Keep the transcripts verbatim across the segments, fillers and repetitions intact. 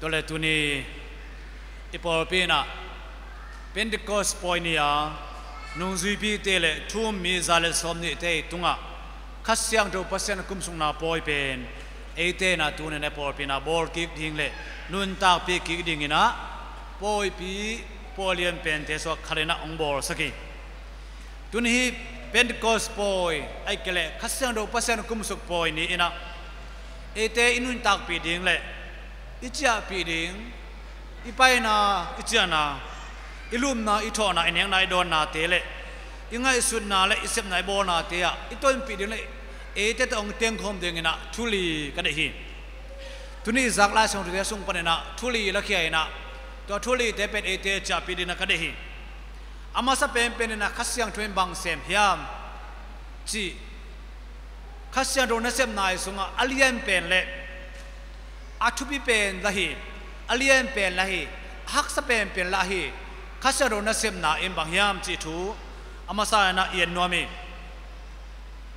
Tua le tuni i pawlpi inah Pentecost pawi ni-a nungzuipite le thu-um mi za le sawmnihte i tungah Kha Siangtho Pasian kumsukna pawi pen eite inah tuni inah i pawlpi inah bawl kik ding le nuntakpih kik dinginah pawipi pawi lian pente suak khat inah hong bawlsak hi. Tuni hi Pentecost pawi, ahih kei leh Kha Siangtho Pasian kumsuk pawi ni inah eite i nuntakpih ding le i ciahpih ding, i paina, i ciahna, i lumna, i thawhna, i nekna, i dawnnate le i ngaihsutna le i sepna, i bawlnate ah i tonpih ding le eite tawh hong tengkhawm dinginah thu li ka deih hi. Tuni i zak Lai Siangthote sung paninah thu li lakhia inah tua thu lite pen eite ciahpih dinginah ka deih hi. A masa penpen inah Kha Siangtho in bang sem hiam cih, Kha Siangtho nasepna i sungah a lian pen le a thupi pen lah hi, a lian pen lah hi, a haksa penpen lah hi, Kha Siangtho nasepna in bang hiam cih thu a masa inah i en nuam hi.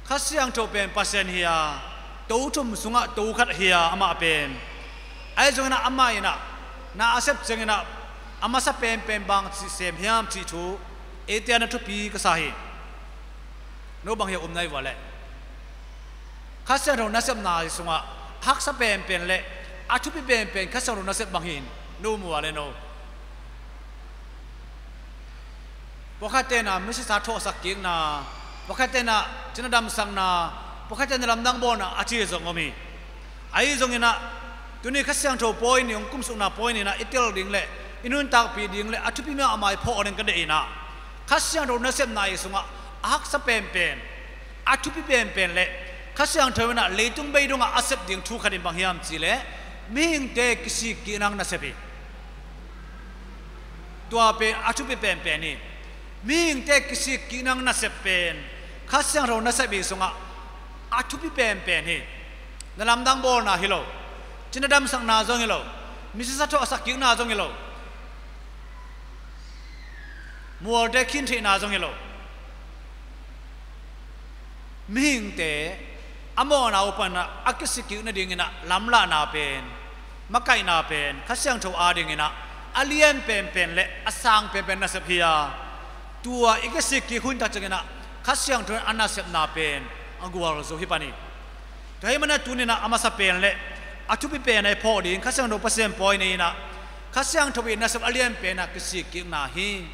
Kha Siangtho pen Pasian hi a, to thum sungah to khat hi a, amah pen. Ahi zonginah amah inah na a sep cianginah a masa penpen bang cih sem hiam cih thu eite a na thupi ka sa hi. No bang hi a um nai vua leh Kha Siangtho nasepna sungah a haksa penpen le a thupi penpen Kha Siangtho nasep bang hi in no mu a le no. Pawlkhatte inah misisa thawhsak kikna, pawlkhatte inah cina damsakna, pawlkhatte inah lamdang bawlna a ci zong om hi. Ahi zonginah tuni Kha Siangtho pawi ni, hong kumsukna pawi ni inah i tel ding le i nuntakpih ding le a thupi mahmah i phawk ding ka deih inah Kha Siangtho nasepna i sungah a haksa penpen, a thupi penpen le Kha Siangtho inah leitung bei dongah a sep ding thu khat in bang hiam cih leh mihingte kisik kikna nasep hi. Tua pen a thupi penpen hi. Mihingte kisik kikna nasep pen Kha Siangtho nasep i sungah a thupi penpen hi. Na lamdang bawlna hi lo, cina damsakna zong hi lo, misisa thawhsak kikna zong hi lo, mualte khin theihna zong hi lo. Mihingte a mawhna uh panah a kisik kik nadinginah lamlahna pen, makaihna pen Kha Siangtho adinginah a lian penpen le a sang penpen nasep hi a, tua i kisik kik hun tak cianginah Kha Siangtho in a nasepna pen a gual zo hi pan hi. Tua hih manah tuninah a masa pen le a thupi pen a i phawk ding Kha Siangtho Pasian pawi nei inah Kha Siangtho i nasep a lian penah kisik kikna hi.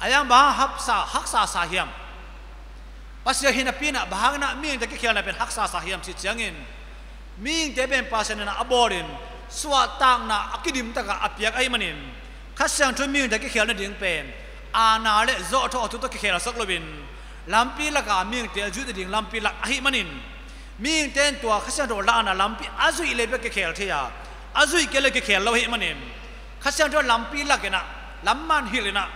A yang bang hang haksa, haksa sa hiam? Pasian hi napi inah bang hanginah mihingte kikhelna pen haksa sa hiam cih ciangin mihingte pen Pasian inah a bawlin suahtakna a kidim takah a piak ahih manin Kha Siangtho in mihingte kikhel nading pen aana le zawhthawh thu tawh kikhelsak loin lampi laka mihingte a zuih nading lampi lak ahih manin mihingte in tua Kha Siangtho lakna lampi a zuih le bek kikhel thei a, a zuih kei le kikhel lo ahih manin Kha Siangtho lampi lakinah, lamman hilhinah,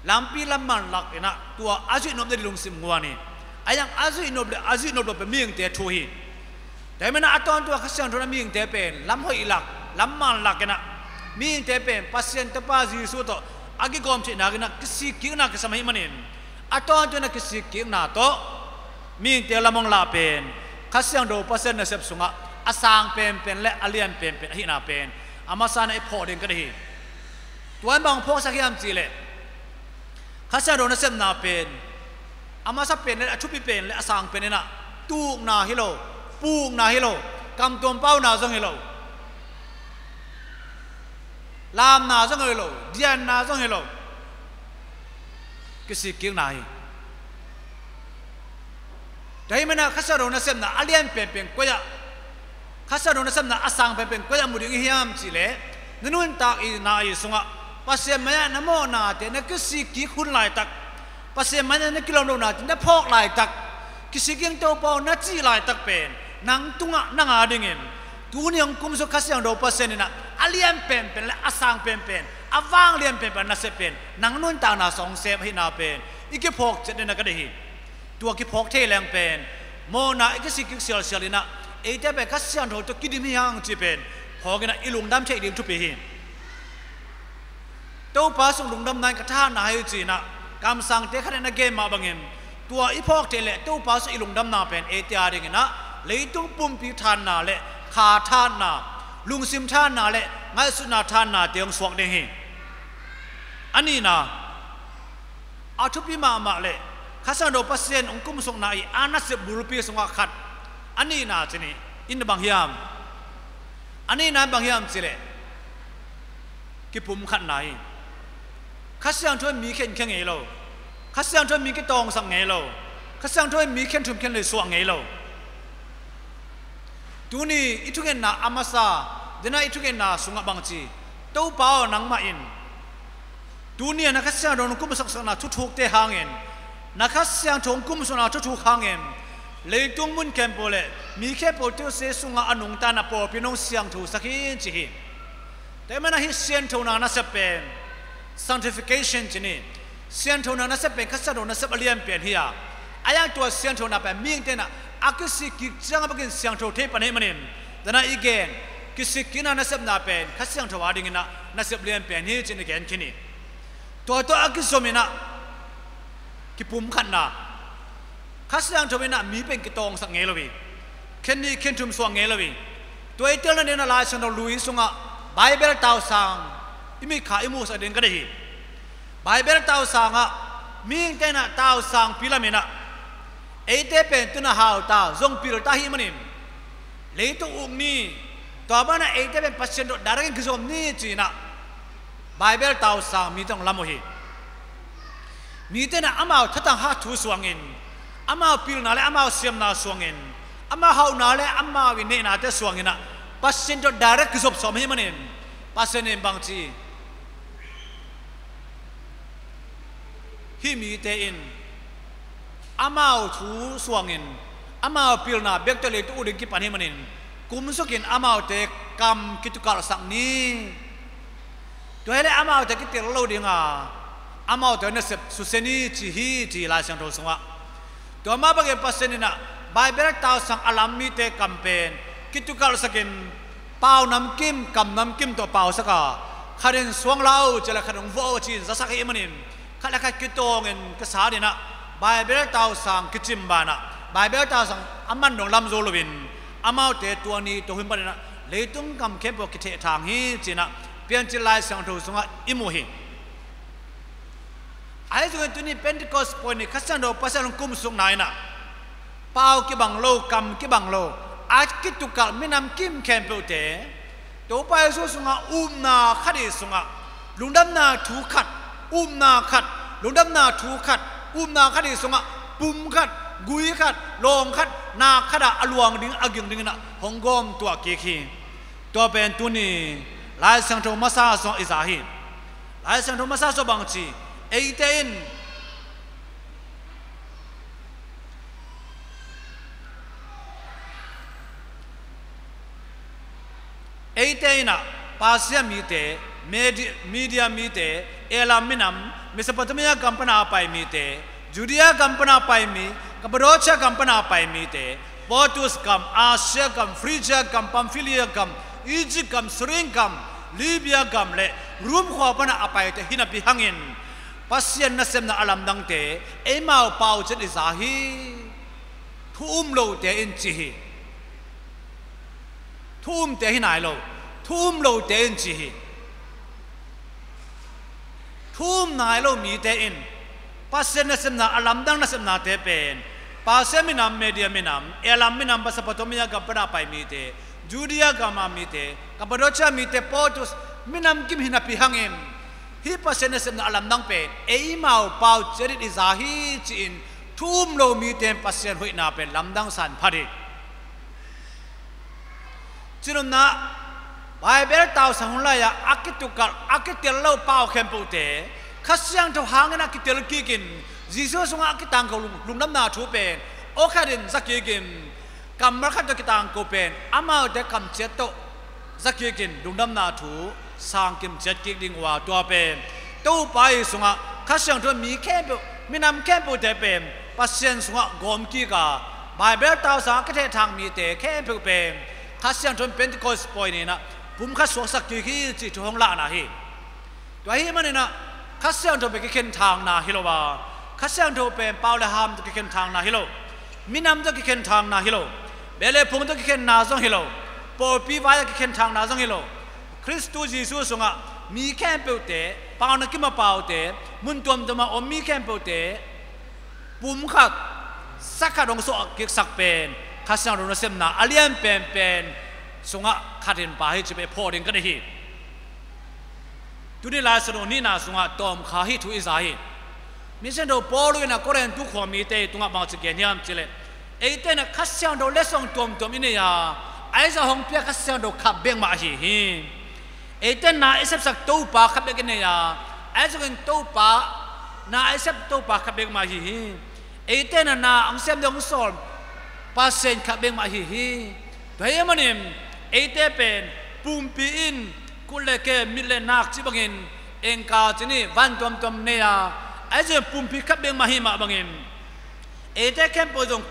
lampi lamman lakinah tua a zuih nop nading lungsim guan hi. A yang a zuih nop le a zuih nop lo pen mihingte thu hi. Tua hih manah a tawntung a Kha Siangtho in a mihingte pen lam hoih lak, lamman lakinah mihingte pen Pasian Tapa Jesuh tawh a kigawm theihna kinah kisik kikna kisam ahih manin a tawntung a kisik kikna tawh mihingte lam hong lah pen Kha Siangtho Pasian nasep sungah a sang penpen le a lian penpen ahihna pen a masa inah i phawk ding ka deih hi. Tua in bang phawksak hiam cihleh Kha Siangtho nasepna pen a masa pen le a thupi pen le a sang pen inah tukna hi lo, pukna hi lo, kamtuam pauna zong hi lo, lamna zong hi lo, dianna zong hi lo, kisik kikna hi. Tua hih manah Kha Siangtho nasepna a lian penpen koi-ah, Kha Siangtho nasepna a sang penpen koi-ah mu ding i hiam cihleh na nuntak i na i sungah Pasian mai-ah na mawhnate na kisik kik hun laitak, Pasian mai-ah na kilawm lohnate na phawk laitak, kisik ing Topa aw na cih laitak pen nang tungah nang adingin tuni hong kumsuk Kha Siangtho Pasian inah a lian penpen le a sang penpen, a vang lian penpen a nasep pen nang nuntakna sung hong sem ahihna pen i kiphawk ciat dingin ka deih hi. Tua kiphawk thei leng pen mawhna i kisik kik sialsial inah eite pen Kha Siangtho tawh kidim hi hang cih pen phawk inah i lungdam theih ding thupi hi. Topa sung lungdamna in ka thahatna hi ci-inah kamsangte khat in a gen mah bangin tua i phawk theih leh Topa sung i lungdamna pen eite adinginah leitung pumpi thahatna le kha thahatna, lungsim thahatna le ngaihsutna thahatnate hong suak ding hi. A nihna, a thupi mahmah le Kha Siangtho Pasian hong kumsukna i a nasep bulpi sungah khat, a nihna ci ni in bang hiam? A nihna bang hiam cileh, kipumkhatna hi. Kha Siangtho in mi khenkhia ngei lo. Kha Siangtho in mi kitawngsak ngei lo. Kha Siangtho in mi khenthum khenlei suah ngei lo. Tuni i thungetna a masa, dena i thungetna sungah bangci, Topa aw, nangmah in tuni a na Kha Siangtho hong kumsaksakna thuthukte hangin, na Kha Siangtho hong kumsukna thuthuk hangin leitung mun khempeuh le mi khempeuh tusia sungah a nungta na pawlpi nong siangthosak hi ci hi. Tua ahih manin hih sianthona nasep pen sanctification ci ni. Sianthona nasep pen Kha Siangtho nasep a lianpen hi a, a iang tua sianthona pen mihingte in a kisik kik ciang a bakin siangtho thei pan ahih manin, dana i gen, kisik kikna nasepna pen Kha Siangtho a dingin a nasep lianpen hi ci-in i gen khin hi. Tua tawh a kizom in a kipumkhatna. Kha Siangtho in a mi pen kitawngsak ngei lo hi. Khen nih khen thum suak ngei lo hi. Tua i telna dingin a Lai Siangtho lui sungah Baibal tausang i mitkha i muhsak ding ka deih hi. Baibal tausangah mihingte in a tausangpi lamin a, eite pen tu-in a hau ta, zong pil ta ahih manin leitung uk ni, tua banah eite pen Pasian tawh direct in kizom ni ci-in a Baibal tausang mite hong lam uh hi. Mite in a amau thatang hat thu suangin, amau pilna le amau siamna suangin, amau hauhna le amau i nehnate suangin a Pasian tawh direct kizop sawm ahih manin, Pasian in bangci, hih mite in amau thu suangin, amau pilna bek tawh leitung uk ding kipan ahih manin, kumsukin amaute kam kitukalhsak ni. Tua hileh amaute kitel lo ding a, amaute nasep susia ni ci hi ci Lai Siangtho sungah. Tua mah bangin Pasian in a Baibal tausang a lam mite kam pen kitukalhsakin, pau namkim, kam namkim tawh pausak a, khat in suang la uh ci-a le khat in hong vuah uh ci-in zasak ahih manin, khat le khat kitawngin ka sa ding a, Baibal tausang kicim banah, Baibal tausang a man dong lam zo loin, amaute tua ni tua hun panin a leitung kam khempeuh kithehthang hi ci-in a Piancil Lai Siangtho sungah i mu hi. Ahi zongin tuni Pentecost point ni Kha Siangtho Pasian hong kumsukna in a, pau kibang lo, kam kibang lo, a kitukalh minam kim khempeuhte, Topa Jesu sungah upna khat i sungah, lungdamna thu khat, upna khat, lungdamna thu khat, upna khat i sungah, pum khat, gui khat, lawng khat, na khat ah a luang ding, a ging dingin a hong gawm tuah kik hi. Tua pen tuni Lai Siangtho masa sungah i za hi. Lai Siangtho masa sungah bangci, eite in, eite in a, Persia mite, Medi-, Media mite, Elam minam, Mesopotamia gam pana a pai mite, Judea gam pana a pai mi, Cappadocia gam pana a pai mite, Pontus gam, Asia gam, Phrygia gam, Pamphylia gam, Egypt gam, Cyrene gam, Libya gam le Rom khua pana a paite hi napi hangin, Pasian nasepna a lamdangte eimau pau ciat i za hi. Thu um lote in ci hi. Thu umte hi nai lo. Thu um lote in ci hi. Thu um nai lo mite in Pasian nasepna a lamdang nasepnate pen, Persia minam, Media minam, Elam minam, Mesopotamia gam pana a pai mite, Judea gam a mite, Cappadocia mite, Pontus minam kim hi napi hangin, hih Pasian nasepna a lamdang pen eimau pau ciat in i za hi ci-in thu um lo mite in Pasian hoihna pen lamdang san phat hi. Cinopna, Baibal tausang hun lai-ah a kitukalh, a kitel lo pau khempeuhte Kha Siangtho hangin a kitel kikin, Jesu sungah a kitangko lung-, lungdamna thu pen aw khat in za kikin, kammal khat tawh kitangko pen amaute kam ciat tawh za kikin, lungdamna thu sang kim ciat kik ding uh a, tua pen Topa i sungah Kha Siangtho mi khempeuh, minam khempeuhte pen Pasian sungah gawm kik a, Baibal tausang a kithehthang mite khempeuh pen Kha Siangtho in Pentecost point ni-in ah pumkhat suaksak kik hi cih thu hong lahna hi. Tua ahih manin ah Kha Siangtho pen kikhenthangna hi lo a, Kha Siangtho pen pau le ham tawh kikhenthangna hi lo, minam tawh kikhenthangna hi lo, beh le phung tawh kikhenna zong hi lo. pawlpi vai-ah kikhen thakna zong hi lo. Khristu Jesuh sungah mi khempeuhte, pauna kim a paute, mun tuamtuam a om mi khempeuhte pumkhat, sakhat hong suah kiksak pen Kha Siangtho nasepna a lian penpen sungah khat hi pah hi cih pen phawk ding ka deih hi. Tuni Lai Siangtho nihna sungah tawmkha hih thu i za hi. Misiangtho Paul in a Korin khuamite tungah bangci gen hiam cih leh, eite in a Kha Siangtho letsong tuamtuam i nei a, ahi zongin hong piak Kha Siangtho khat bek mah ahi hi. Eite in na i sepsak Topa khat bek i nei a, ahi zongin Topa, na i sep Topa khat bek mah ahi hi. Eite in a na hong sem ding hong sawl Pasian khat bek mah ahi hi. Tua ahih manin eite pen pumpi in kut le ke, mit le nak cih bangin engkal ci ni, van tuamtuam nei a, ahi zongin pumpi khat bek mah ahi mah bangin eite khempeuh zong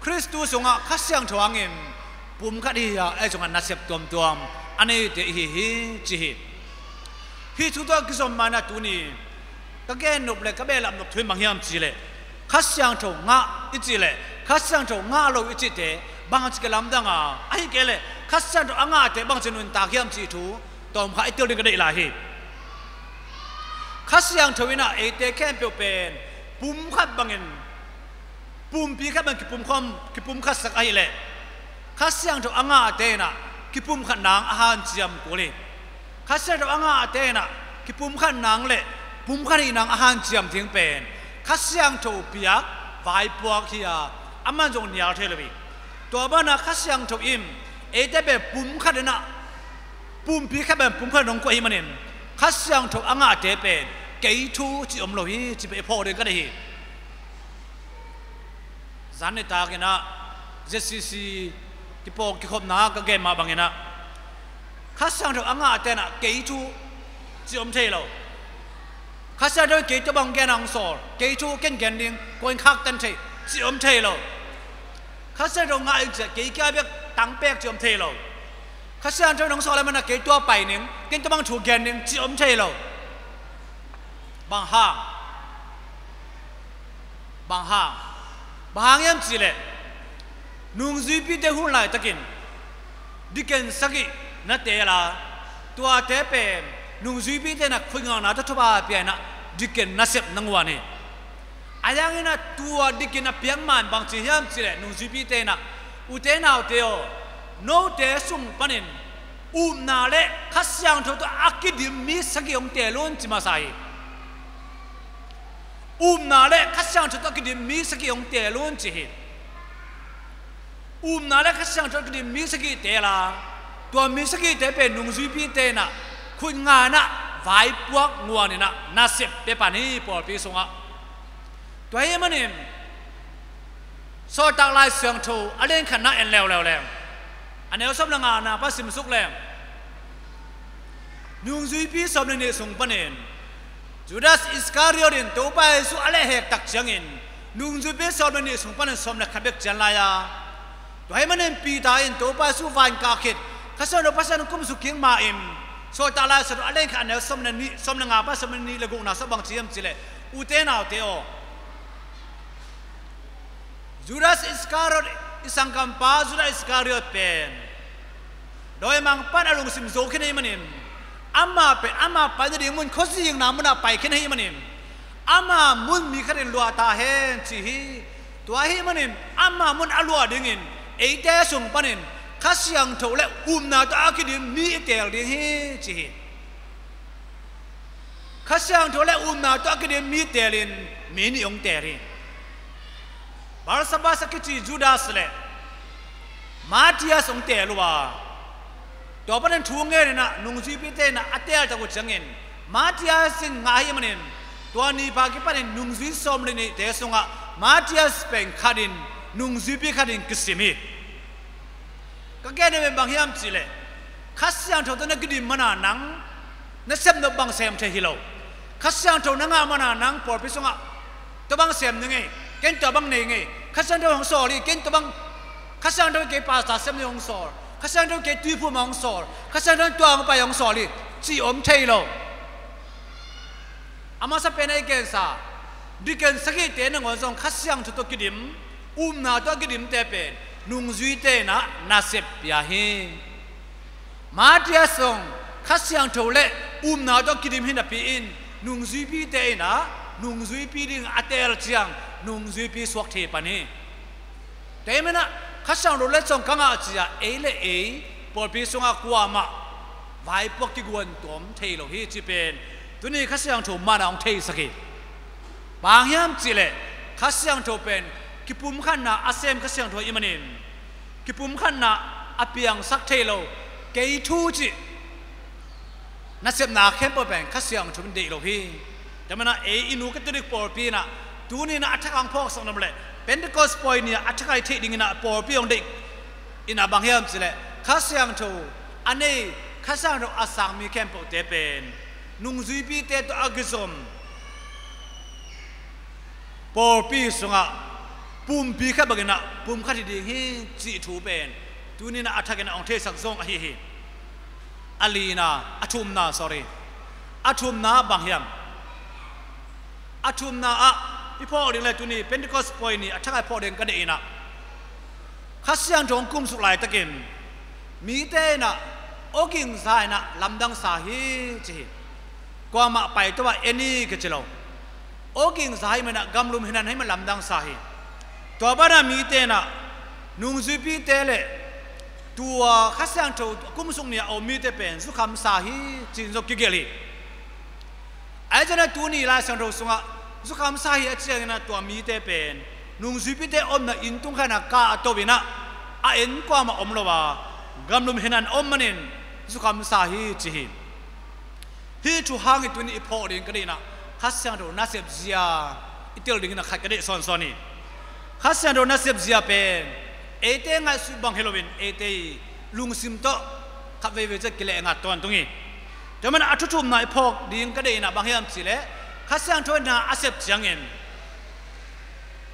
Khristu sungah Kha Siangtho hangin pumkhat hi a, ahi zongin a nasep tuamtuam a neite i hi hi ci hi. Hih thu tawh kizom ma-in a tuni ka gen nop le ka behlap nop thu in bang hiam cih leh, Kha Siangtho ngah i cih leh, Kha Siangtho ngah lo i cihte bangci ka lamdang a, ahih kei leh Kha Siangtho a ngahte bangci nuntak hiam cih thu tawmkha i tel ding ka deih lai hi. Kha Siangtho in a eite khempeuh pen pumkhat bangin, pumpi khat bangin kipumkhawm, kipumkhatsak ahih leh Kha Siangtho a ngahte in a kipumkhat nang a hanciam kul hi. Kha Siangtho a ngahte in a kipumkhat nang le pumkhat hih nang a hanciam ding pen Kha Siangtho piak vaipuak hi a, aman zong nial thei lo hi. Tua banah Kha Siangtho in eite pen pumkhat in a, pumpi khat pen pumkhat in hong kuah ahih manin Kha Siangtho a ngahte pen kei thu cih om lo hi cih pen i phawk ding ka deih hi. Zan nitak in a Z C C kipawl kikhopna ka gen mah bangin a, Kha Siangtho a ngahte in a kei thu cih om thei lo. Kha Siangtho in kei tua bang gen a hong sawl, kei thu ken gen ding, kua in khaktan thei cih om thei lo. Kha Siangtho ngah ing ci a kei kia bek tang pek cih om thei lo. Kha Siangtho in hong sawl ahih manin a kei tua pai ning, ken tua bang thu gen ding cih om thei lo. Bang hang? Bang hang? Bang hang hiam cih leh, nungzuipite hun laitakin deacon sagih na teel a, tuate pen nungzuipite in a khutngakna tawh thupha pia in a deacon nasep nangawn hi. Ahi zongin a tua deacon a piak ma-in bangci hiam cih leh nungzuipite in a, ute naute aw, note sung panin upna le Kha Siangtho tawh a kidim mi sagih hong teel un ci masa hi. Upna le Kha Siangtho tawh a kidim mi sagih hong teel un ci hi. Upna le Kha Siangtho tawh a kidim mi sagih teel a, tua mi sagihte pen nungzuipite in a khutnga in a vaipuak nguan in a nasep pia pan hi pawlpi sungah. Tua ahih manin Sawltak Lai Siangtho a lian khatna en leuleu leng, a neu sawm le ngana pan simsuk leng, nungzuipi sawm le nih sung panin Judas Iskariot in Topa Jesuh a lehhek tak ciangin nungzuipi sawm le nih sung panin sawm le khat bek cian lai a, tua ahih manin Peter in Topa Jesuh van kah khit, Kha Siangtho Pasian in kum suk kik ma-in, Sawltak Lai Siangtho a lian khat a neu sawm le nih, sawm le nga pan sawm le nih le gukna sung bang ci hiam cih leh, ute naute aw, Judas Iskariot, i sanggampa Judas Iskariot pen dawimangpa'n a lungsim zo khin ahih manin, amah pen amah pai nading mun khuazingna munah pai khin ahih manin, ama mun mi khatin luah ta hen ci hi. Tua ahih manin ama mun a luah dingin eite sung panin Kha Siangtho le upna tawh a kidim mi i teel ding hi ci hi. Kha Siangtho le upna tawh a kidim mi teelin mi nih hong teel hi. Barsabas a kici Judas le Matthias hong teel uh a, tua panin thu ngen in a nungzuipite in a a teel tak uh ciangin Matthias in ngah ahih manin tua ni pan kipanin nungzui sawm le nihte sungah Matthias pen khatin, nungzuipi khatin kisim hi. Ka gen pen bang hiam cih leh, Kha Siangtho tawh na kidim manin nang na sep nop bang sem thei hi lo. Kha Siangtho na ngah manin nang pawlpi sungah tua bang sem ning ei, ken tua bang nei ing ei, Kha Siangtho hong sawl hi, ken tua bang, Kha Siangtho kei pastor sem ding hong sawl, Kha Siangtho kei tuiphum hong sawl, Kha Siangtho tua hong pai hong sawl hi, cih om thei lo. A masa pen a i gensa deacon sagihte nangawn zong Kha Siangtho tawh kidim, upna tawh kidimte pen nungzuite in a nasep pia hi. Matias zong Kha Siangtho le upna tawh kidim hi napi-in nungzuipite in ah nungzuipi ding a teel ciang nungzuipi suak thei pan hi. Tua ahih manin ah Kha Siangtho le cawng ka ngah ci-a ei le ei pawlpi sungah kuamah vaipuak kiguan tuam thei lo hi ci pen tuni Kha Siangtho man ah hong theisak hi. Bang hiam cihleh Kha Siangtho pen kipumkhatna a sem Kha Siangtho ahih manin kipumkhatna a piangsak thei lo, kei thu cih nasepna khempeuh pen Kha Siangtho in deih lo hi. Tua manin ah ei i nu Catholic pawlpi in ah tuni in ah a thak hong phawksak nuam leh Pentecost pawi ni-ah a thak a i theih dingin ah pawlpi hong deih in ah bang hiam cihleh Kha Siangtho a nei, Kha Siangtho a sang mi khempeuhte pen nungzuipite tawh a kizom pawlpi sungah pumpi khat bangin ah pumkhat hi ding hi cih thu pen tuni in ah a thakin ah hong theisak zong ahi hi. A lina, a thumna, sorry. A thumna bang hiam? A thumna ah i phawk ding le tuni Pentecost pawi ni a thak a i phawk ding ka deih in ah Kha Siangtho hong kumsuk laitakin mite in ah awgingsa in ah lamdangsa hi ci hi. Kuamah paito ah en hi kici lo. Awgingsa ahih manin ah gamlum hinan ahih manin lamdangsa hi. Tua banah mite in ah nungzuipite le tua Kha Siangtho kumsuk ni-a a om mite pen zukhamsa hi ci-in zong kigelh hi. Ahi zongin ah tuni Lai Siangtho sungah zukhamsa hi a ciangin ah tua mite pen nungzuipite omna inn tung khat in ah kah a to in ah a en kuamah om lo a gamlum hinan a om manin zukhamsa hi ci hi. Hih thu hangin tuni i phawk ding ka deih in ah Kha Siangtho nasep zia i tel dingin ah khat ka deih sawnsawn hi. Kha Siangtho nasep zia pen eite ngaihsut bang hi loin eite i lungsim tawh khat veivei ciang kileh ngat tawntung hi. Tua manin ah a thu thumna i phawk ding ka deih in ah bang hiam cihleh Kha Siangtho in na a sep ciangin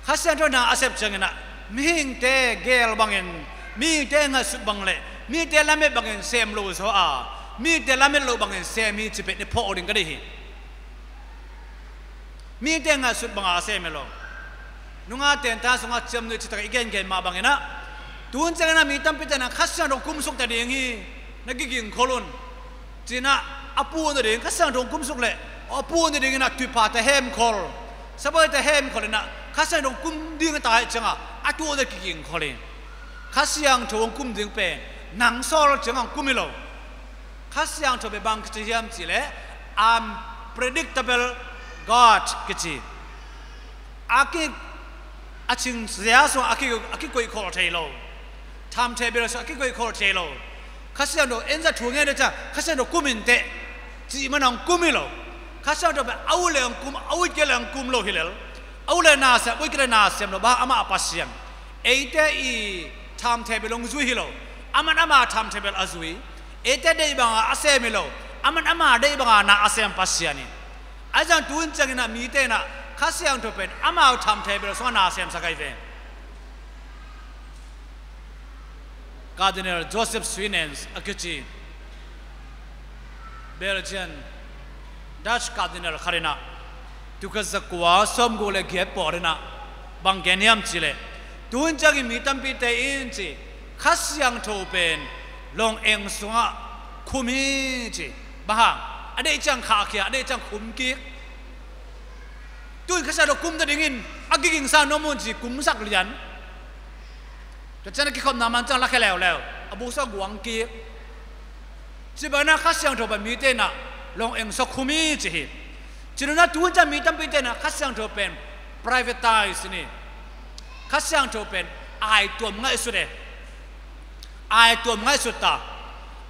Kha Siangtho in na a sep ciangin ah mihingte geel bangin, mihingte ngaihsut bang le mihingte lamet bangin sem lo zaw a, mihingte lamet loh bangin sem hi ci pen i phawk ding ka deih hi. Mihingte ngaihsut banga a sem hi lo. Nungak tenta sungah ciamnuih citak i gengen mah bangin ah tun ciangin ah mi tampite in ah Kha Siangtho kumsuk ta ding hi, na kiging khol un. Ci-in ah a puh nading Kha Siangtho kumsuk leh a puh nadingin ah tuiphate hemkhol, sabuaite hemkhol in ah Kha Siangtho kum ding a ta ahih ciangah a tuahte kiging khol hi. Kha Siangtho hong kum ding pen nang sawl ciangah hong kum hi lo. Kha Siangtho pen bang kici hiam cihleh unpredictable God kici. A ki, a cingzia sungah a ki, a kikoihkhol thei lo. Timetable sungah a kikoihkhol thei lo. Kha Siangtho en zah thu ngen ding ciang Kha Siangtho kum inteh cih man hong kum hi lo. Kha Siangtho pen a ut leh hong kum, a ut kei leh hong kum lo hi lel. A ut leh na sem, a ut kei leh na sem lo, bang hang amah a Pasian. Eite i timetable hong zui hi lo. Aman ama timetable a zui. Eite deih banga a sem hi lo. Aman ama deih banga na a sem Pasian hi. Ahi zongin tun ciangin ah mite in ah Kha Siangtho pen amau timetable sungah na semsak ahi ve. Cardinal Joseph Suinens a kici Belgian Dutch Cardinal khat in ah tul khat zakua sawmguk le giat pawl in ah bang gen hiam cihleh tun ciangin mi tampite in ci Kha Siangtho pen lawng eng sungah khum hi ci. Bang hang? A deih ciang khahkhia, a deih ciang khum kik. Tun Kha Siangtho kum ta dingin a kigingsa nuam un ci kumsak lian. Tua ciang a kikhopna man ciang lakhia leuleu, a buk sungah guang kik. Ci bangin ah Kha Siangtho pen mite in ah lawng eng sungah khum hi ci hi. Ci nunah tun ciang mi tampite in ah Kha Siangtho pen privatize ni. Kha Siangtho pen aituam ngaihsut e. Aituam ngaihsut ta.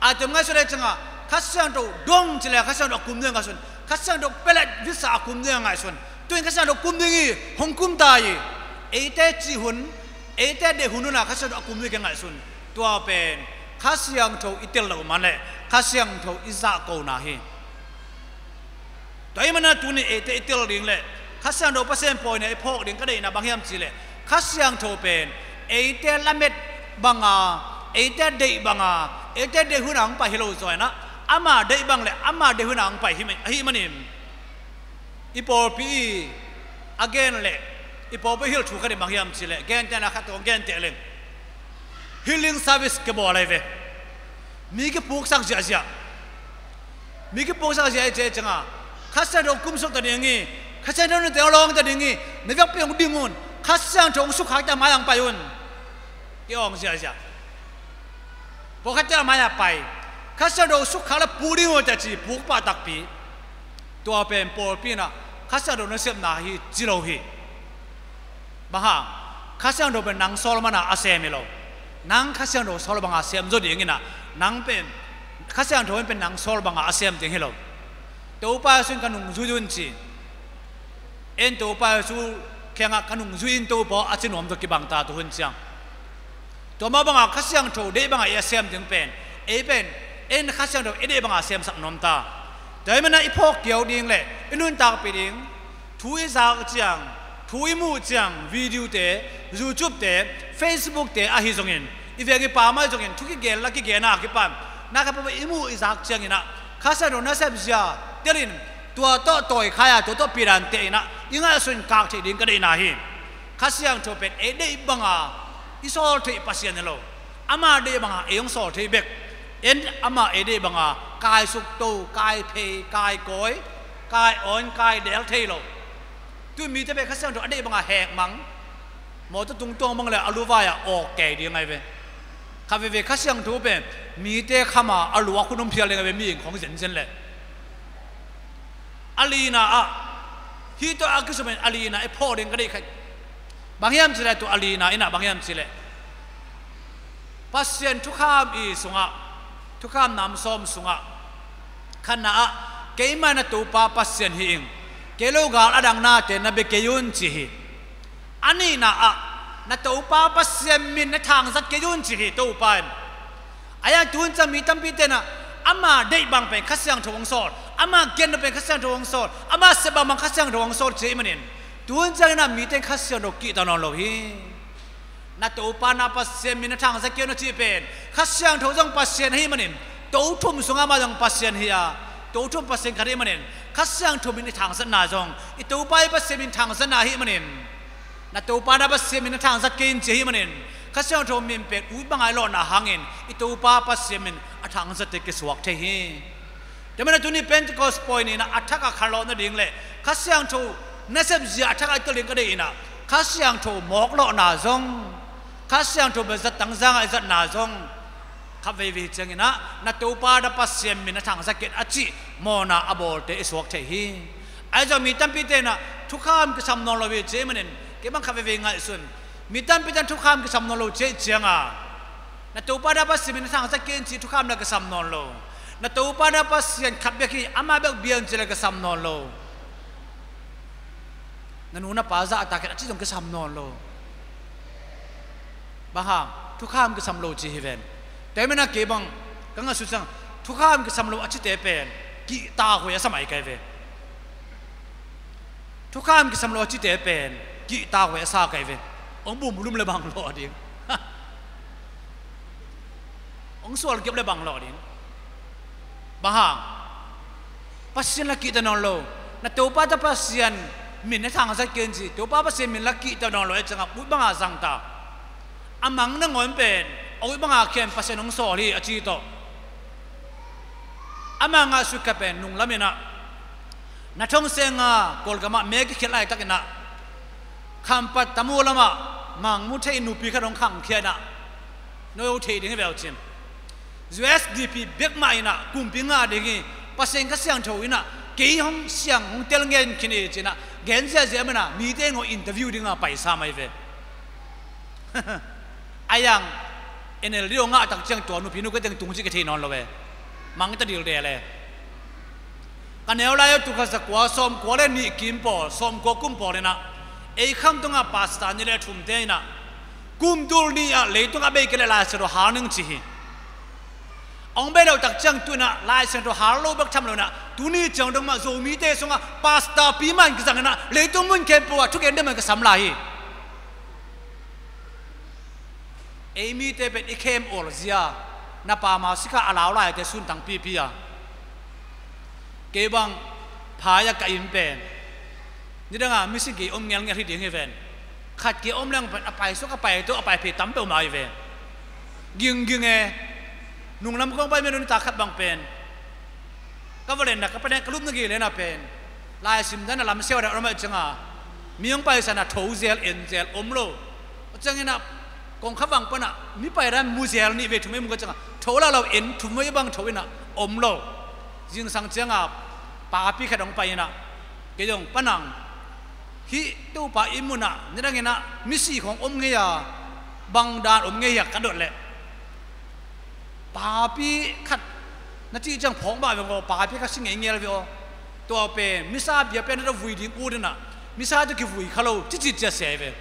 Aituam ngaihsut e ciangah Kha Siangtho dong ci leh Kha Siangtho a kum ding ngaihsun. Kha Siangtho pelet vitsa a kum ding ngaihsun. Tun Kha Siangtho kum ding hi, hong kum ta hi. Eite cih hun, eite deih hun hun ah Kha Siangtho a kum ding ngaihsun. Tua pen Kha Siangtho i tel loh man leh Kha Siangtho i zahkona hi. Tua ahih manin ah tuni eite i tel ding le Kha Siangtho Pasian pawi ni-a i phawk ding ka deihna bang hiam cihleh Kha Siangtho pen eite lamet banga, eite deih banga, eite deih hun a hong pai hi lo zaw in ah ama deih bang le ama deih hun a hong pai hi, ahih manin i pawlpi i a gen le i pawlpi hilh thu khat in bang hiam cihleh gentehna khat tawh hong genteh leng healing service kibawl ahi ve. Mi kipuksak ziahziah. Mi kipuksak ziah i cih ciangin, Kha Siangtho kumsuk ta ding hi, Kha Siangtho na teng lawng ta ding hi, na vekpi hong ding un, Kha Siangtho hong sukkhak ta mai-ah pai un. Kiawng ziahziah. Pawlkhatte a mai-ah pai, Kha Siangtho sukkhak le puk ding uh teh ci, puk pah takpi. Tua pen pawlpi in ah Kha Siangtho nasepna hi ci lo hi. Bang hang? Kha Siangtho pen nang sawl manin a sem hi lo. Nang Kha Siangtho sawl bangin sem zo ding in ah, nang pen, Kha Siangtho in pen nang sawl bangin a sem ding hi lo. Topa Jesu in ka nungzui un ci. En Topa Jesu kiangah ka nungzui in Topa aw a ci nuam tawh kibang ta tu hun ciang. Tua mah bangin Kha Siangtho deih bangin i a sem ding pen, ei pen, en Kha Siangtho i deih bangin a semsak nuam ta. Tua ahih manin i phawk kiau ding le i nuntakpih ding, thu i zak ciang, thu i muh ciang, video te, YouTube te, Facebook te ahi zongin, i veng i pam ahi zongin, thu kigen la kigen a kipan, na khat peuhpeuh i muh i zak ciangin ah, Kha Siangtho nasep zia telin, tua tawh tawikhai a, tua tawh pidan teh in ah, i ngaihsun kak theih ding ka deihna hi. Kha Siangtho pen ei deih bangin i sawl theih Pasian hi lo. Ama deih bangin ei hong sawl thei bek. En ama ei deih bangin kai sukto, kai phei, kai kawi, kai awn, kai del thei lo. Tu mite pen Kha Siangtho a deih bangin hekmang. Mawtaw tungtuang bang le a lu vai-ah awk kei ding ahi ve. Kha veve Kha Siangtho pen mite kham a a lu a khun hong phial ding ahi ve, mi in khong zenzen leh. A lina ah, hih tawh a kisumin a lina i phawk ding ka deih khat. Bang hiam cih leh tua a lina in ah bang hiam cih leh, Pasian thukham i sungah, thukham nam sawm sungah, khatna ah, keimah na Topa Pasian hi ing, kei lo gal a dang nate na bia kei un ci hi. A nihna ah, na Topa Pasian min na thangzat kei un ci hi Topa in. Ahi hang tu hun ciang mi tampite in ah, ama deih bang pen Kha Siangtho hong sawl, ama gen pen Kha Siangtho hong sawl, ama sep bangbang Kha Siangtho hong sawl ci ahih manin, tu hun ciangin ah mite in Kha Siangtho kihta nawn lo hi. Na Topa na Pasian min na thangzat kei un a cih pen, Kha Siangtho zong Pasian ahih manin, to thum sungah amah zong Pasian hi a, to thum Pasian khat ahih manin, Kha Siangtho min i thangzatna zong i Topa i Pasian min thangzatna ahih manin, na Topa na Pasian min na thangzat kei in ci ahih manin, Kha Siangtho min pen ut bangin i lawhna hangin i Topa Pasian min a thangzatte kisuak thei hi. Tua manin ah tuni Pentecost pawi ni in ah a thak a khanlawh nading le Kha Siangtho nasep zia a thak a i tel ding ka deih in ah, Kha Siangtho mawklawhna zong, Kha Siangtho bel zat tangzang ah i zatna zong, khat veivei hi ciangin ah, na Topa na Pasian min na thangzat kei in a cih mawhna a bawlte i suak thei hi. Ahi zong mi tampite in ah thukham kisam nawn lo hi ci ahih manin, kei bang khat veivei ngaihsun. Mi tampite in thukham kisam nawn lo ci ahih ciangin, na Topa na Pasian min na thangzat kei in cih thukham na kisam nawn lo. Na Topa na Pasian khat bek hi, amah bek bia un ci le kisam nawn lo. Na nu na pa zahtak in a cih zong kisam nawn lo. Bang hang? Thukham kisam lo ci hi ven. Tua ahih manin ah kei bang ka ngaihsut ciang, thukham kisam lo a cite pen kihtakhuai a sa mai kai ve. Thukham kisam lo a cite pen kihtakhuai a sa kai ve. Hong bumlum le bang lawh ding. Hong sualkiap le bang lawh ding. Bang hang? Pasian la kihta nawn lo. Na Topa ta Pasian min na thangzat kei in ci, Topa Pasian min la kihta nawn lo ahih ciangin ut bangin zang ta. A mang nangawn pen a ut bangin khia in Pasian hong sawl hi a ci tawh. Ama ngaihsut khat pen nunglam in ah, na thong seng a Kawlgam ah me kikhiat laitak in ah, Khampat tamu lamah Mangmuthei nupi khat hong khangkhia in ah, no thei ding hi ve uh cin. U S D P bek mah in ah kumpi ngah ding hi, Pasian Kha Siangtho in ah kei hong siang hong tel ngen khin hi ci in ah gen ziahziah manin ah mite in hong interview dingin paisa mai ve. Ahi hang N L D hong ngah tak ciang tua nupi nu ka teng tung cih ka thei nawn lo ve. Mang ta dildel e. Ka neu lai-a tul khat za kua sawmkua le nih kim pawl, sawmkua kum pawl in ah, ei Khamtung ah pastor nih le thumte in ah, kum tul nih ah leitung ah bei kei leh Lai Siangtho hal ning ci hi. Hong bei loh tak ciang tu in ah Lai Siangtho hal lo bek tham lo in ah, tuni ciang dong mah Zomite sungah pastor pi mah in kizang in ah, leitung mun khempeuh ah thugen ding mah in ka sam lai hi. Ei mite pen i khem awl zia, na pa ma sika a lau laite suntang pipi a. Kei bang phai a ka inn pen, nidanga misi kei om ngelngel hi ding hi ven. Khat kei om leng pen a pai suk a pai to a pai phei tam peuhmah hi ven. Gingging e. Nunglam kong pai menu nitak khat bang pen ka va lenna ka panen ka lupna gei lena pen laisim dan a lamsiau dan a lamah cianga mi hong paisan a tho zel en zel om lo. Ciangin a kong kha vang pana mi pai dan mu zel nih ve thum ei mu ka cianga tho la lo en thum ei bang tho ina om lo. Zingsang cianga papi khat hong pai ina kei zong panang hih Topa i munah nidangin a misi khong om ngei a bang dan om ngei hiak ka dot leh papi khat na cih ciang phawk mah veng aw, papi khat si ngei ngel ve aw. Tua pen misa bia pen na vui ding ut ina misa tawh kivui kha lo cicit cia sia ve.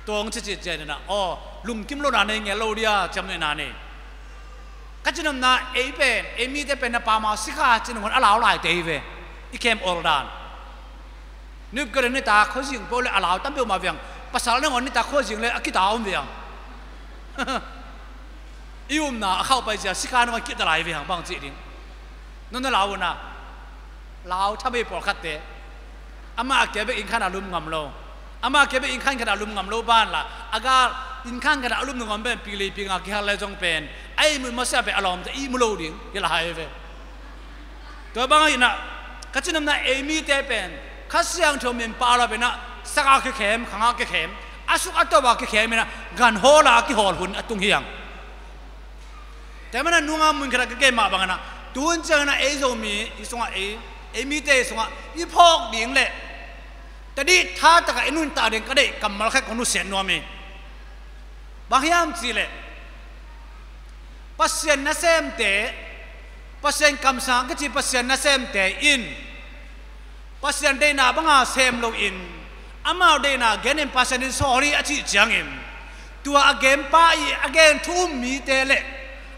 Tuang cicit cia ina aw lungkim lo na nei ngel lo dia ciam nei na nei. Ka cinamna ei pen ei mite pen na pama sikha cinamhon a lau laite hi ve. I kem ol dan nipkaren nita khuazing peuh le a lau tam peuh mah viang pasal nangawn nita khuazing le a kita om viang. I umna a khauh pai zia sikha nangawn kihta lai viang bang cih ding. Nuna lau una lau thamei pawlkhatte ama a kia bek inn khan a lum ngam lo. Ama a kia bek inn khan khat a lum ngam lo ban la a gal inn khan khat a lum ngam pen pilei pinga kihal le zong pen a ihmut masia pen a lawmte ihmu lo ding hi la hai ve. Tua bang ahina ka cinamna ei mite pen Kha Siangtho min pau lo pena saka kikhem khanga kikhem a suk a toba kikhem ina ganhawla a kihawl hun a tung hiang. Tua mana nunga mun khata ka gen mah bangana tuhun ciangina ei Zomi i sungah ei ei mite i sungah i phawk ding le tadih thataka i nuntak ding ka deih kammal khat kong nusiat nuam hi. Bang hiam cihleh Pasian nasemte Pasian kamsang kici Pasian nasemte in Pasian deihna banga sem loin amau deihna genin Pasian in sawl hi a cih ciangin tua a genpa i a gen thu um mite le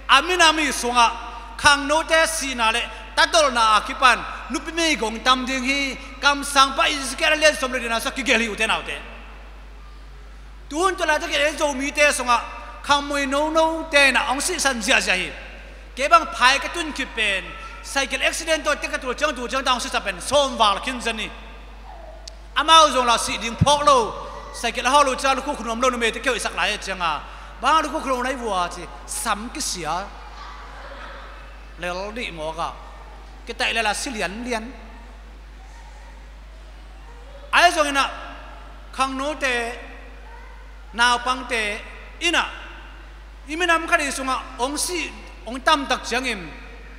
a minam i sungah khangnote sihna le tatolna a kipan nupi meigong tam ding hi. Kamsangpa Ezekiel a lian sawm le lina sua kigelh hi ute naute. Tuhun tua laitakin ei Zomite sungah khangmoi nonote inah hong sihsan ziahziah hi. Kei bang phai ka tun khit pen cycle accident tawh tek ka tul ciang tul ciang ta hong sihsa pen sawm val khin zen hi. Amau zong la sih ding phawk lo. Cycle a hawl lo ciang lukhu khunuam lo numeite keu i sak lai a cianga bang lukhu khunuam nai vua ci sam kisia lel dih mawkah kitaih lel a si lianlian. Ahi zonginah khangnote naupangte inah i minam khat i sungah hong sih hong tamtak ciangin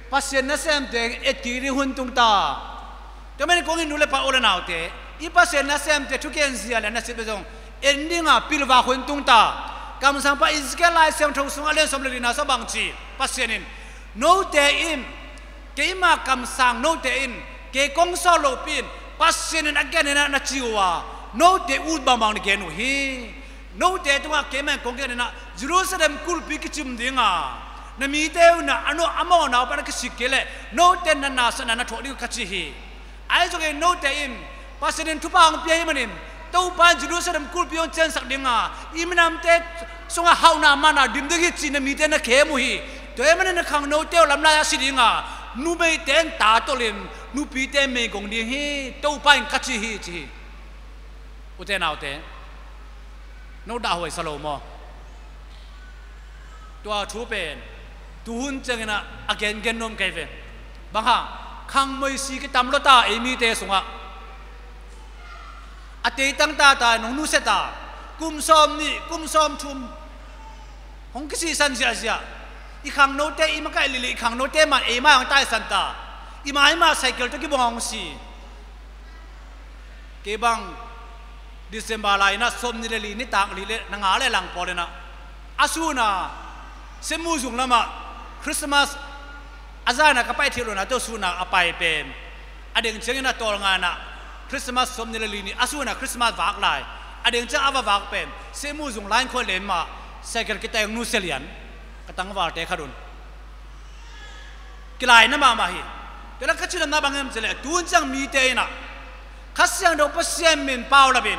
Pasian nasemte etkik ding hun tung ta. Tua manin kong in nu le pa u le naute i Pasian nasemte thuken zia le nasep le zong en dinga pilvak hun tung ta. Kamsangpa Ezekiel Lai Siangtho sungah lian sawm le lina sua bangci Pasian in note in keima kamsang note in kei kong sawt lopi in Pasian in a gen inah na ci uh a note ut bangbang na gen uh hi. Note tungah keimah in kong gen inah Jerusalem kulhpi kicim dinga na mite unah a no a mawnau pana kisik kei leh note na nasatna na thuak ding uh ka ci hi. Ahi zongin note in Pasian in thupha hong pia hi manin Topa in Jerusalem kulhpi hong ciansak dinga i minamte sungah hauhna mana dim ding hi cih na mite na khem uh hi. Tua hi manin na khangnote uh lamlai a si dinga numeite in tatolin nupite meigong ding hi Topa in ka ci hi ci hi. Ute naute no dahhuai sa lo maw? Tua thu pen tuhun cianginah a gengen nuam kei ve. Bang hang khangmoi si kitam lota ei mite sungah a teitang tata nong nusia ta kum sawm nih kum sawm thum hong kisihsan ziahziah i khangnote i makaih lili i khangnote man ei mai hong taisan ta i mai mah cycle tawh kibawng hong si. Kei bang December lai inah sawm ni le li nitak li le na nga le lang pawl inah a suna Senmu zung lamah Christmas a zana ka pai thil una tawh suna a pai pen a deng ciangin a tawlnga inah Christmas sawm ni le li ni a suna Christmas vak lai a deng ciang a va vak pen Senmu zung lai in khuai len mah cycle kitai hong nusia lian ka tangvalte khat un. Kilaina mahmah hi. Tua la ka cinamna bang hiam cileh tun ciang mite inah Kha Siangtho Pasian min pau lapin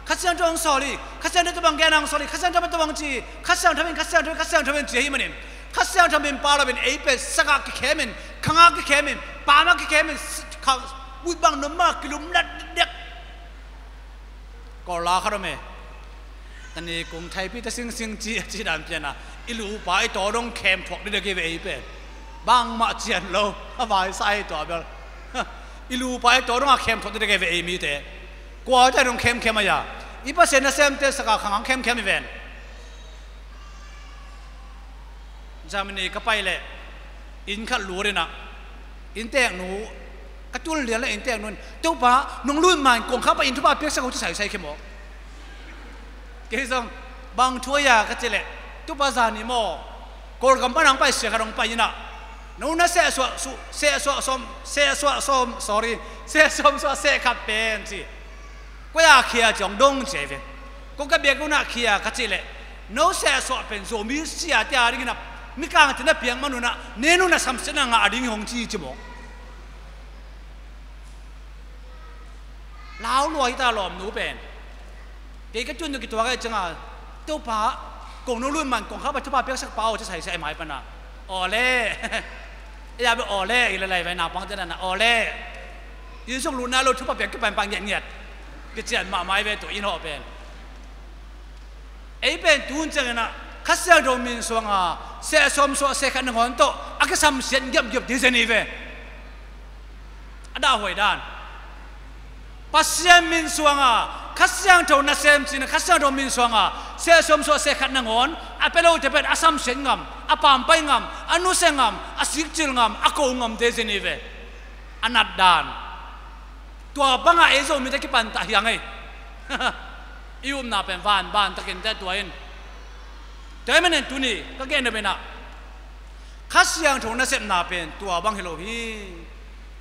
Kha Siangtho hong sawl hi. Kha Siangtho tawh bang gen hong sawl hi. Kha Siangtho tawh bang ci hi. Kha Siangtho in Kha Siangtho in Kha Siangtho in ci hi manin Kha Siangtho min pau lapin ei pen sakah kikhemin khangah kikhemin pamah kikhemin ut bang nopmah kilumlat dekdek. Kawllau khat om e. Tani kung thaipi ta singsing ci a ci dan piana I lupa i taw dong khem thuak didek hi ve ei pen. Bangmah cian lo, a vaisa hi tua bel. I lupa i taw dong a khem thuak didek hi ve ei mite. Kua te dong khemkhem a ya. I Pasian nasemte saka khang ang khemkhem i ven. Germany ka pai leh inn khat lut inah, innteeknu ka tul lian leh innteeknu in, "Topa, nong lut ma in kongkhak pan inn thupha piaksak o," ci saisai khia maw. Kei zong, "Bang thu a ya?" ka cih leh, "Topa, zani maw, Kawlgam pan hong pai sia khat hong pai inah, no na sehsuah su-, sehsuah sawm, sehsuah sawm, sorry, sehsuah seh khat pen," ci. "Koi-ah khia?" ci hong dong ci hi ve. "Kong ka biakinn ah khia," ka cih leh, "No sehsuah pen Zomi siate a dingin ah, mikangte na piak man un ah, ne nung na samsiatna ngah ding hi," hong ci ci maw. Lau lua hi ta lawmnu pen. Kei ka tun nu kituak a i cianga, "Topa, kong nong lut man kongkhak pan thupha piaksak pa aw," ci saisai mai pana. "Awle." Ei a beh awle i lalai vai naupangte nana, "Awle." Inn sung lut nai lo, thupha piak kipan pan ngiatngiat. Kician mahmah i ve tu inn hawh pen. Ei pen tun cianginah Kha Siangtho min suanga sehsuah seh khat nangawn tawh a kisamsiat ngiapngiap ding zen i ve. A dahhuai dan. Pasian min suanga, Kha Siangtho nasem cina, Kha Siangtho min suanga sehsuah seh khat nangawn, a pia lote pen a samsiat ngam, a pampai ngam, a nusia ngam, a sikcil ngam, a ko ngam ding zen i ve. A nat dan. Tua bangah ei Zomite kipantah hi hang ei. I upna pen vanban takin te tua in. Tua ahih manin tuni ka gen nop inah, Kha Siangtho nasepna pen tua bang hi lo hi.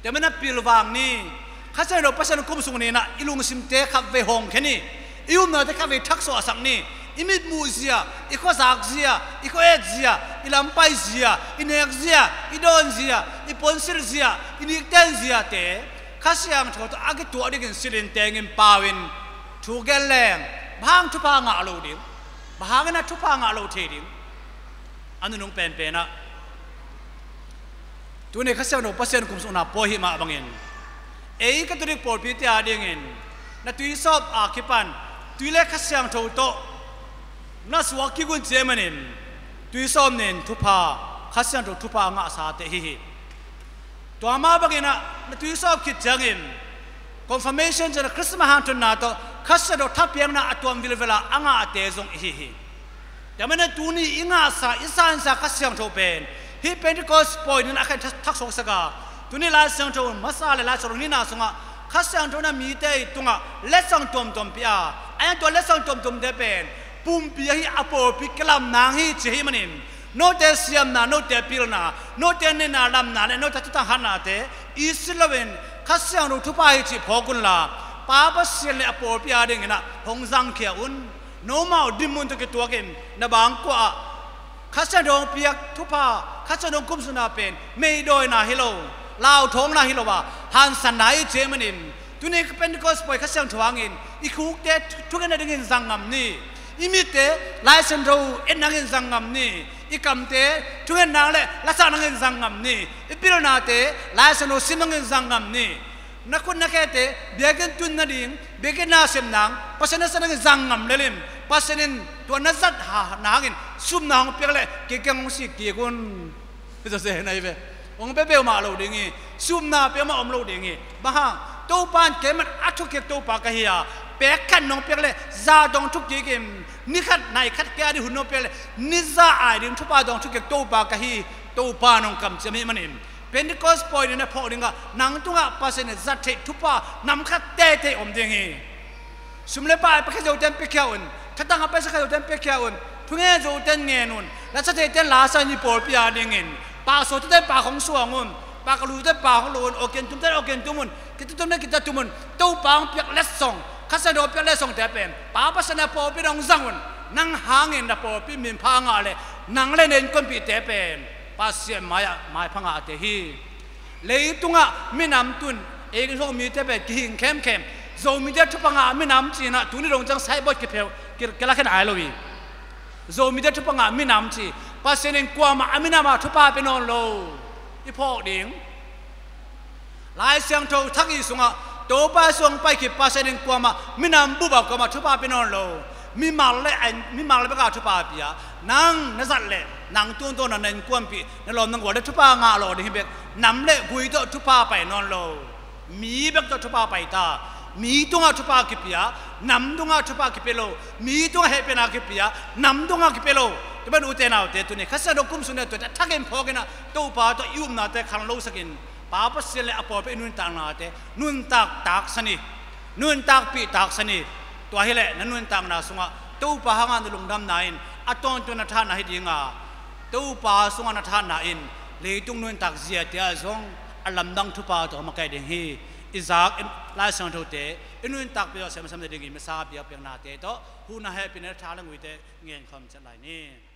Tua ahih manin pilvang ni. Kha Siangtho Pasian kum sung ni inah i lungsimte khatvei hawngkhia ni. I upnate khatvei thaksuahsak ni. I mitmuh zia, i khuazak zia, i khuaet zia, i lampai zia, i nek zia, i dawn zia, i puansilh zia, i nikten ziate Kha Siangtho tawh a kituah dingin silh in teng in pau in thu gen leng, bang hang thupha ngah lo ding? Bang hangin a thupha ngah lo thei ding? A nunung penpen ah, tuni Kha Siangtho Pasian kum sungna pawi hi mah bangin, ei Catholic pawlpite a dingin na tuisawp a kipan tui le Kha Siangtho tawh na suak kik un ci ahih manin, tuisawp nin thupha, Kha Siangtho thupha a ngahsate hi hi. Tua mah bangin ah na tuisawp khit ciangin confirmation cih le Christmas hanthawnna tawh Kha Siangtho thapiakna a tuam vilvel a a ngahte zong i hi hi. Tua manin tuni i ngahsa, i sansa Kha Siangtho pen hih Pentecost pawi ni in a khen thak, thaksuaksak a, tuni Lai Siangtho masa le Lai Siangtho nihna sungah Kha Siangtho na mite i tungah letsong tuamtuam pia a, a en tua letsong tuamtuamte pen pumpi ahi a pawlpi kilam nang hi ci ahih manin, note siamna, note pilna, note neihna lamna le note thutang hatnate i sit loin Kha Siangtho thupha hi cih phawk unla, Pa Pasian le a pawlpi a dingin ah hong zangkhia un. Nomau dinmun tawh kituakin na bangkua ah Kha Siangtho hong piak thupha, Kha Siangtho hong kumsukna pen meidawina hi lo, lauthawngna hi lo a, hansanna hi ci ahih manin, tuni Pentecost pawi Kha Siangtho hangin i khukte thu, thungetna dingin zang ngam ni. I mitte Lai Siangtho etna dingin zang ngam ni. I kamte thungetna le lasakna dingin zang ngam ni. I pilnate Lai Siangtho simna dingin zang ngam ni. Na khut na khete biakinn tun nading, biakinn na sem nang, Pasian na sa nading zang ngam lel in, Pasian in tua na zat ha, na hangin sumna hong piak leh kei kiang hong sik kik un. Hih Joseph na hi ve. Hong pia peuhmah lo ding hi. Sumna peuhmah om lo ding hi. Bang hang? Topa in keiman a thukik Topa ka hi a, pek khat nong piak leh za dong thukik in, ni khat nai khat kei a ding hun nong piak leh ni za ai ding thupha dong thukik Topa ka hi. Topa nong kamciam ahih manin Pentecost pawi ni na phawk dingah nang tungah Pasian in zat theih thupha nam khat teitei om ding hi. Sum le pai a piakhia zote in piakhia un. Thatang a piakhia zote in piakhia un. Thungen zote in ngen un. Lasa theite in lasa in, i pawlpi a dingin. Pak sawte in pak hong suang un. Pak a lute in pak hong lu un. Awkin tumte in awkin tum un. Kita tumte in kita tum un. Topa hong piak letsong, Kha Siangtho hong piak letsongte pen Pa Pasian in a pawlpi in hong zang un. Nang hangin na pawlpi minpha ngah leh nang le na innkuanpihte pen Pasian mai-ah maipha ngahte hi. Leitungah minam tun, ei Zomite pen kihing khemkhem. Zomite thupha ngah minam ci-in ah tuni dong ciang signboard kiphel, ki, kilakhen ai lo hi. Zomite thupha ngah minam ci. Pasian in kuamah a minam ah thupha pia nawn lo. I phawk ding. Lai Siangtho thak i sungah Topa i suang pai khit Pasian in kuamah minam bup ah kuamah thupha pia nawn lo. Mimal le, mimal le bek a thupha pia, nang na zat le, nang tuntun na innkuanpih, na lawm na gual le thupha ngah lo ding hi bek, nam le gui tawh thupha pai nawn lo. Mi bek tawh thupha pai ta. Mi tungah thupha kipia, nam tungah thupha kipia lo. Mi tungah hehpihna kipia, nam tungah kipia lo. Tua pen ute naute tuni Kha Siangtho kum sung le tuate a thakin phawkin ah Topa tawh i upnate khang lo sakin, Pa Pasian le a pawlpi i nuntaknate nuntak taksan hi. Nuntakpih taksan hi. Tua hileh na nuntakna sungah Topa hangah na lungdamna in a tawntung na thatna hi dinga, Topa sungah na thatna in leitung nuntak ziate ah zong a lamdang thupha tawh makaih ding hi. I zak i Lai Siangthote i nuntakpih tawh semsem nadingin misa biakpiaknate tawh huhna hehpihna le tha le nguite ngen khawm ciat lai ni.